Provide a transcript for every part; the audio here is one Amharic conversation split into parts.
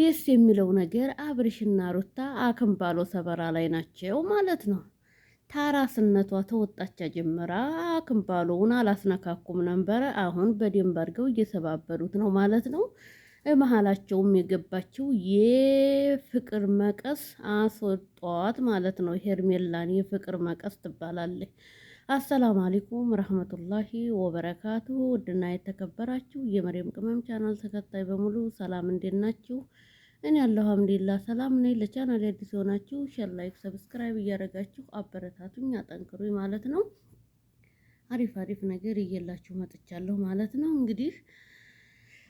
ደስ የሚለው ነገር አብርሽና ሩታ አክምባሎ ሰበራ ላይ ናቸው ማለት ነው። ታራስነቷ ተወጣቻ ጀምራ አክምባሎውን አላስነካኩም ነበረ። አሁን በደንብ አድርገው እየሰባበሩት ነው ማለት ነው። መሀላቸውም የገባችው የፍቅር መቀስ አስወጧት ማለት ነው። ሄርሜላን የፍቅር መቀስ ትባላለች። السلام عليكم رحمة الله وبركاته። ውድና የተከበራችሁ የመሪም ቅመም ቻናል ተከታይ በሙሉ ሰላም፣ እንዴት ናችሁ? እኔ ያለሁ الحمد لله ሰላም ነኝ። ለቻናል አዲስ የሆናችሁ share፣ like፣ subscribe እያደረጋችሁ አበረታቱኝ፣ አጠንክሩኝ ማለት ነው። አሪፍ አሪፍ ነገር እየላችሁ መጥቻለሁ ማለት ነው። እንግዲህ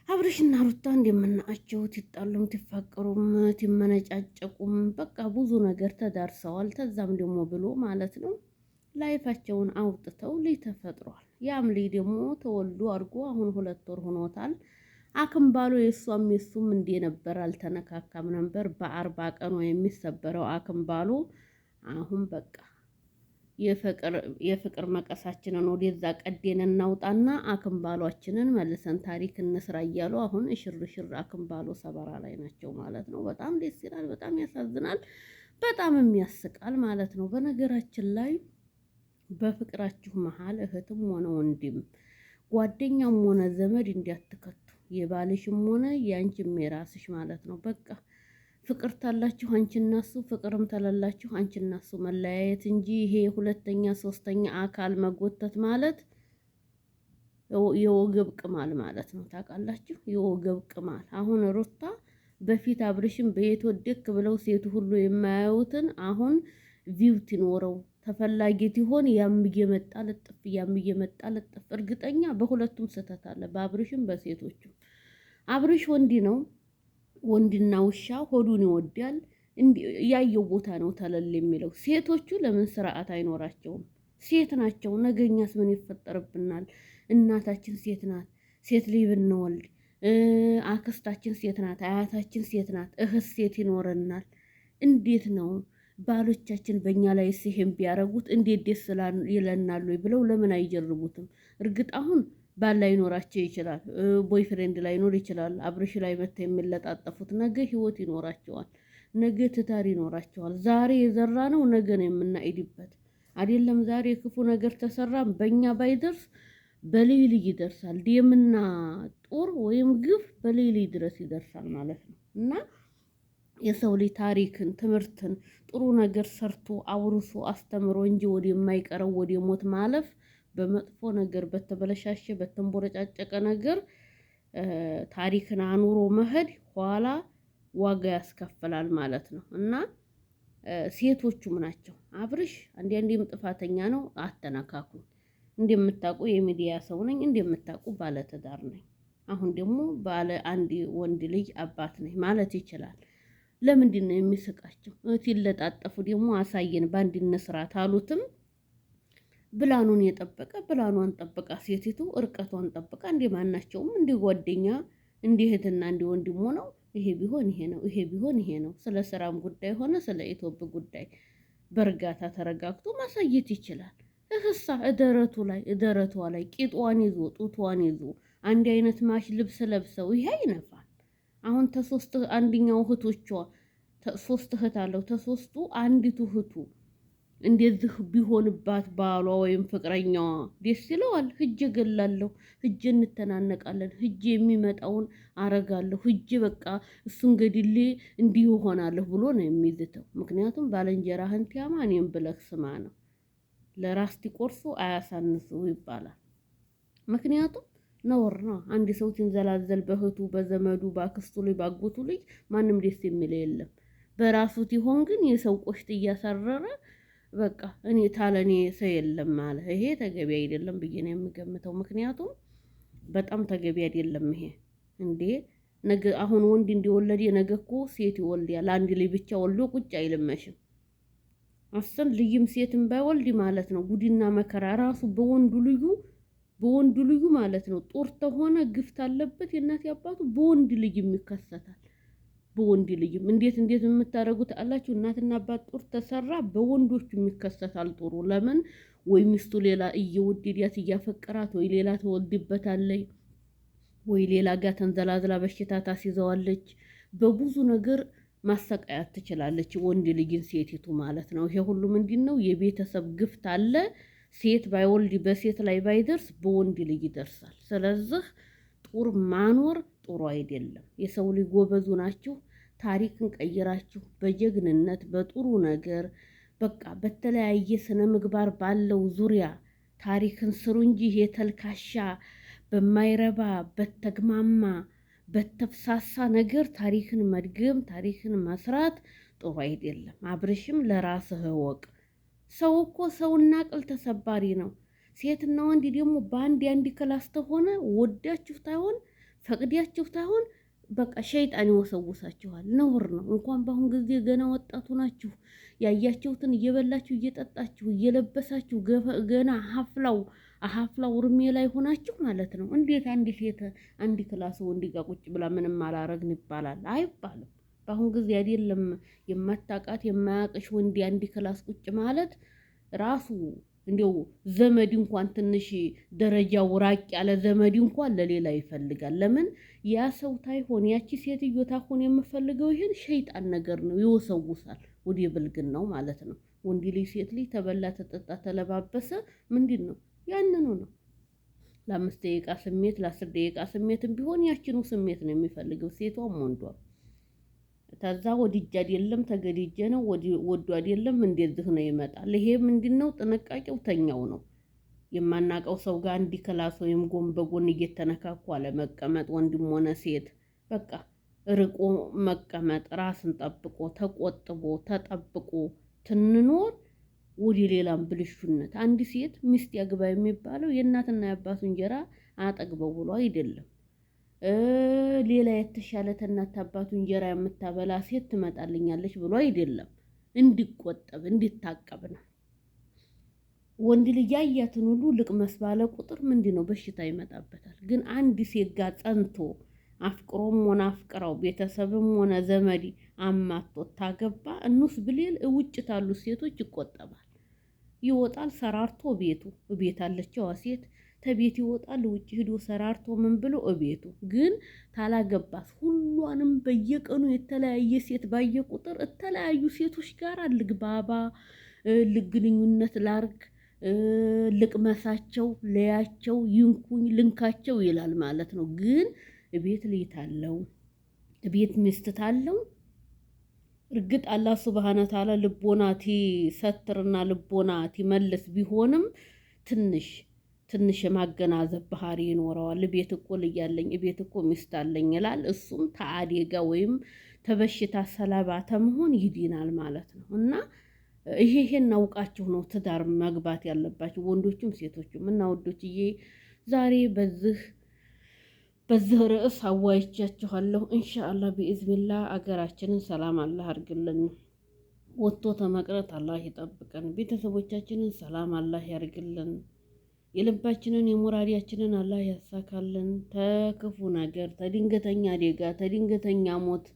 አብርሽና ሩታ እንደምናያቸው ትጣሉም ትፋቀሩም ትመነጫጨቁም በቃ ብዙ ነገር ተዳርሰዋል። ተዛም ደግሞ ብሎ ማለት ነው life ኣቸውን አውጥተው ልጅ ተፈጥሯል። ያም ልጅ ደግሞ ተወልዶ አድርጎ አሁን 2 ወር ሆኖታል። አክምባሎ የእሷም የእሱም እንደ ነበር አልተነካካም ነበር። በ40 ቀኑ የሚሰበረው አክምባሎ አሁን በቃ የፍቅር መቀሳችንን ወደዛ ቀዴን እናውጣና አክምባሏችንን መልሰን ታሪክ እንስራ እያሉ አሁን እሽር እሽር አክምባሎ ሰበራ ላይ ናቸው ማለት ነው። በጣም ደስ ይላል፣ በጣም ያሳዝናል፣ በጣም የሚያስቃል ማለት ነው። በነገራችን ላይ በፍቅራችሁ መሀል እህትም ሆነ ወንድም ጓደኛም ሆነ ዘመድ እንዲያትከቱ የባልሽም ሆነ የአንቺም የራስሽ ማለት ነው። በቃ ፍቅር ታላችሁ አንቺና እሱ፣ ፍቅርም ተላላችሁ አንቺና እሱ መለያየት እንጂ ይሄ ሁለተኛ ሶስተኛ አካል መጎተት ማለት የወገብ ቅማል ማለት ነው። ታውቃላችሁ፣ የወገብ ቅማል። አሁን ሩታ በፊት አብርሽም በየት ወደክ ብለው ሴቱ ሁሉ የማያዩትን አሁን view ቲኖረው ተፈላጊ ሲሆን ያም እየመጣ ልጥፍ ያም እየመጣ ልጥፍ። እርግጠኛ በሁለቱም ስህተት አለ፣ በአብርሽም በሴቶቹም። አብርሽ ወንድ ነው። ወንድና ውሻ ሆዱን ይወዳል። ያየው ቦታ ነው ተለል የሚለው። ሴቶቹ ለምን ስርዓት አይኖራቸውም? ሴት ናቸው። ነገኛስ ምን ይፈጠርብናል? እናታችን ሴት ናት። ሴት ልጅ ብንወልድ አክስታችን ሴት ናት፣ አያታችን ሴት ናት፣ እህት ሴት ይኖረናል። እንዴት ነው ባሎቻችን በእኛ ላይ ሲሄን ቢያረጉት እንዴት ደስ ይለናል ወይ ብለው ለምን አይጀርቡትም? እርግጥ አሁን ባል ላይኖራቸው ይችላል፣ boyfriend ላይኖር ይችላል። አብርሽ ላይ መታ የሚለጣጠፉት ነገ ህይወት ይኖራቸዋል፣ ነገ ትዳር ይኖራቸዋል። ዛሬ የዘራ ነው ነገ ነው የምናሄድበት አይደለም። ዛሬ ክፉ ነገር ተሰራም በእኛ ባይደርስ በልይ ልይ ይደርሳል። ደምና ጦር ወይም ግፍ በልይ ልይ ድረስ ይደርሳል ማለት ነው እና የሰው ልጅ ታሪክን፣ ትምህርትን፣ ጥሩ ነገር ሰርቶ አውርሶ አስተምሮ እንጂ ወደ የማይቀረው ወደ ሞት ማለፍ በመጥፎ ነገር በተበለሻሸ በተንቦረጫጨቀ ነገር ታሪክን አኑሮ መሄድ ኋላ ዋጋ ያስከፍላል ማለት ነው። እና ሴቶቹም ናቸው። አብርሽ አንዳንዴም ጥፋተኛ ነው። አተነካኩኝ። እንደምታውቁ የሚዲያ ሰው ነኝ፣ እንደምታውቁ ባለትዳር ነኝ። አሁን ደግሞ ባለ አንድ ወንድ ልጅ አባት ነኝ ማለት ይችላል። ለምንድን ነው የሚስቃቸው? ሲለጣጠፉ ደግሞ አሳየን በአንድነት ስርዓት አሉትም። ብላኑን የጠበቀ ብላኗን ጠብቃ ሴቲቱ እርቀቷን ጠብቃ እንደ ማናቸውም እንደ ጓደኛ እንደ እህትና እንደ ወንድሙ ነው። ይሄ ቢሆን ይሄ ነው፣ ይሄ ቢሆን ይሄ ነው። ስለ ስራም ጉዳይ ሆነ ስለ ኢትዮጵያ ጉዳይ በእርጋታ ተረጋግቶ ማሳየት ይችላል። እህሳ እደረቱ ላይ እደረቷ ላይ ቂጧን ይዞ ጡቷን ይዞ አንድ አይነት ማሽ ልብስ ለብሰው ይሄ አይነፋል። አሁን ተሶስት አንድኛው እህቶቿ ሶስት እህት አለው። ተሶስቱ አንዲቱ እህቱ እንደዚህ ቢሆንባት ባሏ ወይም ፍቅረኛዋ ደስ ይለዋል። ህጄ እገላለሁ፣ ህጄ እንተናነቃለን፣ ህጄ የሚመጣውን አረጋለሁ፣ ህጄ በቃ እሱን ገድሌ እንዲህ እሆናለሁ ብሎ ነው የሚዝተው። ምክንያቱም ባልንጀራህን ቲያማ እኔም ብለህ ስማ ነው። ለራስ ቲቆርሱ አያሳንሱ ይባላል። ምክንያቱም ነውር ነው። አንድ ሰው ሲንዘላዘል በእህቱ በዘመዱ በአክስቱ ልጅ በአጎቱ ልጅ ማንም ደስ የሚል የለም። በራሱ ሲሆን ግን የሰው ቆሽት እያሳረረ በቃ እኔ ታለኔ ሰው የለም አለ። ይሄ ተገቢ አይደለም ብዬ ነው የምገምተው። ምክንያቱም በጣም ተገቢ አይደለም ይሄ እንዴ። ነገ አሁን ወንድ እንዲወለድ ነገ እኮ ሴት ይወልዳል። አንድ ልጅ ብቻ ወልዶ ቁጭ አይልመሽም። አሰን ልይም ሴትም ባይወልድ ማለት ነው ጉድና መከራ ራሱ በወንዱ ልዩ በወንዱ ልዩ ማለት ነው። ጦር ተሆነ ግፍት አለበት የእናት አባቱ በወንድ ልጅም ይከሰታል። በወንድ ልጅም እንዴት እንዴት የምታደርጉት አላችሁ። እናትና አባት ጦር ተሰራ በወንዶቹም ይከሰታል። ጦሩ ለምን ወይ ሚስቱ ሌላ እየወደዳት እያፈቀራት ወይ ሌላ ተወልድበታለች ወይ ሌላ ጋር ተንዘላዝላ በሽታ ታስይዘዋለች። በብዙ ነገር ማሰቃያት ትችላለች፣ ወንድ ልጅን ሴቲቱ ማለት ነው። ይሄ ሁሉ ምንድን ነው? የቤተሰብ ግፍት አለ። ሴት ባይወልድ በሴት ላይ ባይደርስ በወንድ ልጅ ይደርሳል። ስለዚህ ጡር ማኖር ጥሩ አይደለም። የሰው ልጅ ጎበዙ ናችሁ፣ ታሪክን ቀይራችሁ በጀግንነት በጥሩ ነገር በቃ በተለያየ ስነ ምግባር ባለው ዙሪያ ታሪክን ስሩ እንጂ የተልካሻ በማይረባ በተግማማ በተፍሳሳ ነገር ታሪክን መድገም ታሪክን መስራት ጥሩ አይደለም። አብርሽም ለራስህ እወቅ። ሰው እኮ ሰውና ቅል ተሰባሪ ነው። ሴትና ወንድ ደግሞ በአንድ የአንድ class ተሆነ ወዳችሁ ታይሆን ፈቅዳችሁ ታይሆን በቃ ሸይጣን ይወሰውሳችኋል። ነውር ነው። እንኳን በአሁን ጊዜ ገና ወጣቱ ናችሁ። ያያችሁትን እየበላችሁ እየጠጣችሁ እየለበሳችሁ ገና ሀፍላው ሀፍላው እርሜ ላይ ሆናችሁ ማለት ነው። እንዴት አንድ ሴት አንድ class ወንድ ጋር ቁጭ ብላ ምንም አላረግን ይባላል? አይባልም። በአሁን ጊዜ አይደለም የማታውቃት የማያውቅሽ ወንድ አንድ class ቁጭ ማለት ራሱ እንዲያው ዘመድ እንኳን ትንሽ ደረጃው ራቅ ያለ ዘመድ እንኳን ለሌላ ይፈልጋል። ለምን ያ ሰው ታይሆን ያቺ ሴትዮ ታሆን የምፈልገው ይህን ሸይጣን ነገር ነው፣ ይወሰውሳል። ወደ ብልግን ነው ማለት ነው። ወንድ ልጅ ሴት ልጅ ተበላ፣ ተጠጣ፣ ተለባበሰ ምንድን ነው ያንኑ ነው። ለ5 ደቂቃ ስሜት ለ10 ደቂቃ ስሜትም ቢሆን ያችኑ ስሜት ነው የሚፈልገው ሴቷም ወንዷም። ከዛ ወድጄ አይደለም ተገድጄ ነው ወዶ አይደለም እንደዚህ ነው ይመጣል። ይሄ ምንድን ነው? ጥንቃቄው ተኛው ነው። የማናቀው ሰው ጋር አንድ class ወይም ጎን በጎን እየተነካኩ አለመቀመጥ፣ ወንድም ሆነ ሴት በቃ ርቆ መቀመጥ፣ ራስን ጠብቆ ተቆጥቦ ተጠብቆ ትንኖር ወደ ሌላም ብልሹነት። አንድ ሴት ሚስት ያግባ የሚባለው የእናትና የአባቱ እንጀራ አጠግበው ብሎ አይደለም። ሌላ የተሻለ ተናት አባቱ እንጀራ የምታበላ ሴት ትመጣልኛለች ብሎ አይደለም። እንዲቆጠብ እንዲታቀብ ነው። ወንድ ልጅ ያያትን ሁሉ ልቅመስ ባለ ቁጥር ምንድን ነው በሽታ ይመጣበታል። ግን አንድ ሴት ጋር ጸንቶ አፍቅሮም ሆነ አፍቅረው ቤተሰብም ሆነ ዘመድ አማቶ ታገባ እኑስ ብሌል እውጭ ታሉ ሴቶች ይቆጠባል። ይወጣል ሰራርቶ ቤቱ ቤት አለችዋ ሴት ተቤት ይወጣል ውጭ ሂዶ ሰራርቶ ምን ብሎ እቤቱ። ግን ታላገባስ ሁሏንም በየቀኑ የተለያየ ሴት ባየ ቁጥር የተለያዩ ሴቶች ጋር ልግባባ፣ ልግንኙነት ላርግ፣ ልቅመሳቸው፣ ለያቸው፣ ይንኩኝ፣ ልንካቸው ይላል ማለት ነው። ግን እቤት ልይት አለው እቤት ሚስት ታለው እርግጥ አላህ ሱብሃነ ተዓላ ልቦና ቲሰትርና ልቦና ቲመልስ ቢሆንም ትንሽ ትንሽ የማገናዘብ ባህሪ ይኖረዋል። ቤት እኮ ልጅ አለኝ፣ ቤት እኮ ሚስት አለኝ ይላል። እሱም ተአዴጋ ወይም ተበሽታ ሰለባ ተመሆን ይድናል ማለት ነው። እና ይሄን አውቃችሁ ነው ትዳር መግባት ያለባችሁ ወንዶቹም ሴቶቹም። እና ወዶችዬ ዛሬ በዚህ ርዕስ አዋይቻችኋለሁ። ኢንሻአላህ ቢኢዝኒላህ አገራችንን ሰላም አላህ አድርግልን። ወጥቶ ተመቅረት አላህ ይጠብቀን። ቤተሰቦቻችንን ሰላም አላህ ያርግልን። የልባችንን የሙራዲያችንን አላህ ያሳካልን። ተክፉ ነገር ተድንገተኛ አደጋ ተድንገተኛ ሞት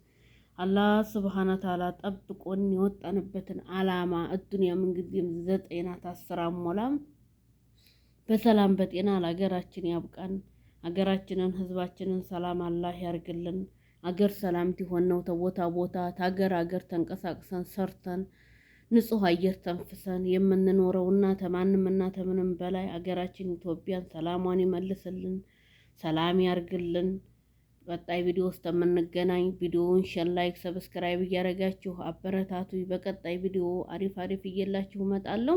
አላህ ስብሓነ ተዓላ ጠብቆን የወጣንበትን አላማ እዱንያ ምንጊዜም 9 ናት 10 አሞላም በሰላም በጤና ለሀገራችን ያብቃን። ሀገራችንን ህዝባችንን ሰላም አላህ ያርግልን። አገር ሰላም ትሆን ነው ተቦታ ቦታ ታገር አገር ተንቀሳቅሰን ሰርተን ንጹህ አየር ተንፍሰን የምንኖረውና ተማንምና ተምንም በላይ አገራችን ኢትዮጵያን ሰላሟን ይመልስልን፣ ሰላም ያርግልን። ቀጣይ ቪዲዮ ውስጥ የምንገናኝ ቪዲዮውን share፣ like፣ subscribe እያደረጋችሁ አበረታቱ። በቀጣይ ቪዲዮ አሪፍ አሪፍ እየላችሁ እመጣለሁ።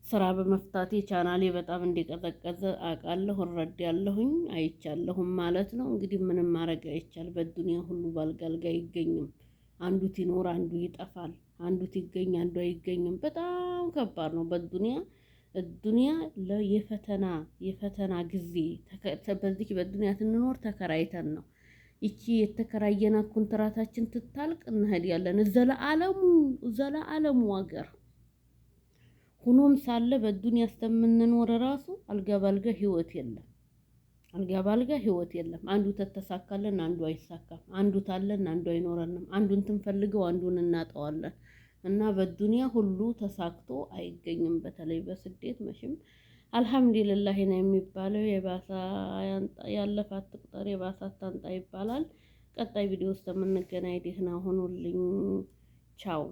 ስራ በመፍታቴ ቻናሌ በጣም እንዲቀዘቀዘ አውቃለሁ፣ እረዳለሁኝ፣ አይቻለሁም ማለት ነው። እንግዲህ ምንም ማድረግ አይቻል። በዱንያ ሁሉ ባልጋ አልጋ አይገኝም። አንዱ ቲኖር አንዱ ይጠፋል። አንዱ ቲገኝ አንዱ አይገኝም። በጣም ከባድ ነው። በዱንያ ዱንያ የፈተና የፈተና ጊዜ በዚህ በዱንያ ትንኖር ተከራይተን ነው። ይቺ የተከራየና ኮንትራታችን ትታልቅ እንሄዳለን ዘለዓለሙ ዘለዓለሙ አገር ሁኖም ሳለ በዱንያ እስከምንኖር ራሱ አልጋ ባልጋ ህይወት የለም። አልጋ ባልጋ ህይወት የለም። አንዱ ተተሳካለን አንዱ አይሳካም። አንዱ ታለን አንዱ አይኖረንም። አንዱን ትንፈልገው አንዱን እናጠዋለን። እና በዱንያ ሁሉ ተሳክቶ አይገኝም። በተለይ በስደት መቼም አልሐምዱሊላህ ነው የሚባለው። የባሳ ያለፈ አትቁጠር የባሰ አታንጣ ይባላል። ቀጣይ ቪዲዮ ውስጥ የምንገናኝ ደህና ሁኑልኝ። ቻው።